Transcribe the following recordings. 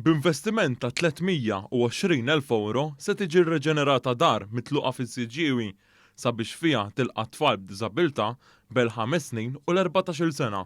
B'investiment ta' 320,000 ewro se tiġi rreġenerata dar mitluqa fis-Siġġiewi sabiex fiha tilqa' tfal b'diżabilità bejn l-ħames snin u l-erbatax-il sena,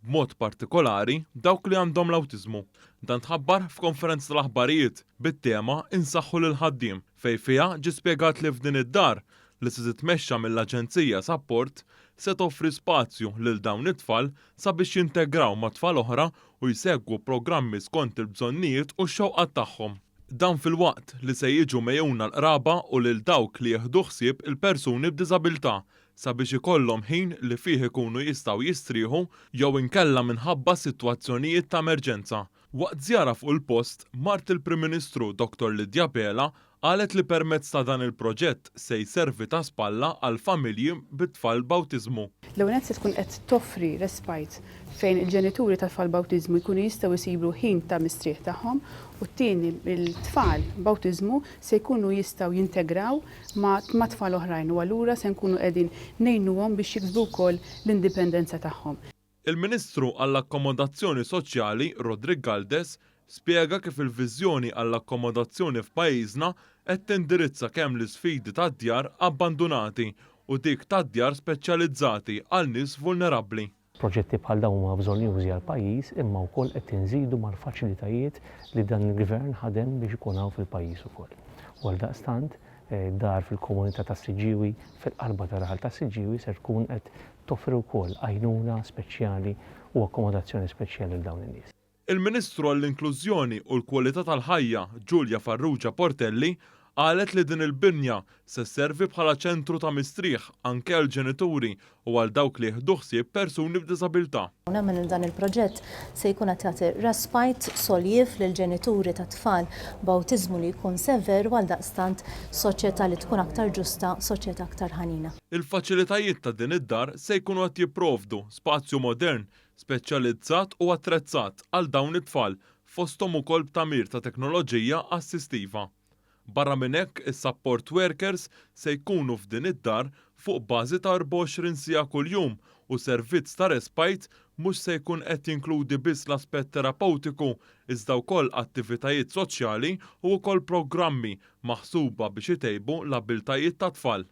b'mod partikolari dawk li għandhom l-awtiżmu. Dan tħabbar f'konferenza tal-aħbarijiet bit-tema 'Insaħħu lill-ħaddiem' fejn fiha ġie spjegat li f'din id-dar, li se titmexxa mill-Aġenzija Sapport, se toffri spazju lil dawn it-tfal sabiex jintegraw ma' tfal oħra u jsegwu programmi skont il-bżonnijiet u x-xewqat tagħhom. Dan filwaqt li se jiġu megħjuna l-qraba u lil dawk li jieħdu ħsieb il-persuni b'diżabilità sabiex ikollhom ħin li fih ikunu jistgħu jistrieħu jew inkella minħabba sitwazzjonijiet ta' emerġenza. Waqt żjara fuq il-post, mart il-Prim Ministru Dottor Lydia Abela qalet li permezz ta' dan il-proġett se jservi ta' spalla għal familji bi tfal b'awtiżmu. L-ewwel nett se tkun qed toffri respite fejn il-ġenituri ta' tfal b'awtiżmu jkunu jistgħu jsibu ħin ta' mistrieħ tagħhom u t-tieni il-tfal b'awtiżmu se jkunu jistgħu jintegraw ma' ma' tfal oħrajn u allura se nkunu qegħdin ngħinuhom biex jiksbu wkoll l-indipendenza tagħhom. Il-Ministru għall-Akkomodazzjoni Soċjali, Roderick Galdes, spjega kif il-viżjoni għall-akkomodazzjoni f'pajjiżna qed tindirizza kemm l-isfidi tad-djar abbandunati u dik tad-djar speċjalizzati għal nies vulnerabbli. Proġetti bħal dawn huma bżonnjużi għall-pajjiż imma wkoll qed inżidu mal-faċilitajiet li dan il-Gvern ħadem biex ikun hawn fil-pajjiż ukoll. U għaldaqstant, dar fil-komunità tas-Siġġiewi, fil-qalba tar-raħal tas-Siġġiewi ser tkun qed toffri wkoll għajnuna speċjali u akkomodazzjoni speċjali lil dawn in-nies. Il-Ministru għall-Inklużjoni u l-Kwalità tal-Ħajja, Julia Farrugia Portelli, qalet li din il-binja se sservi bħala ċentru ta' mistrieħ anke għall-ġenituri u għal dawk li jieħdu ħsieb persuni b'diżabilità. Nemmen li dan il-proġett se jkun qed jagħti respite, soljiv lill-ġenituri ta' tfal b'awtiżmu li jkun sever u għaldaqstant soċjetà li tkun aktar ġusta, soċjetà aktar ħanina. Il-faċilitajiet ta' din id-dar se jkunu qed jipprovdu spazju modern, speċjalizzat u attrezzat għal dawn it-tfal, fosthom ukoll b'tagħmir ta' teknoloġija assistiva. Barra minn hekk, is-support workers se jkunu f'din id-dar fuq bażi ta' 24 siegħa kuljum u servizz ta' respite mhux se jkun qed jinkludi biss l-aspett terapewtiku iżda wkoll attivitajiet soċjali u wkoll programmi maħsuba biex itejbu l-abbiltajiet tat-tfal.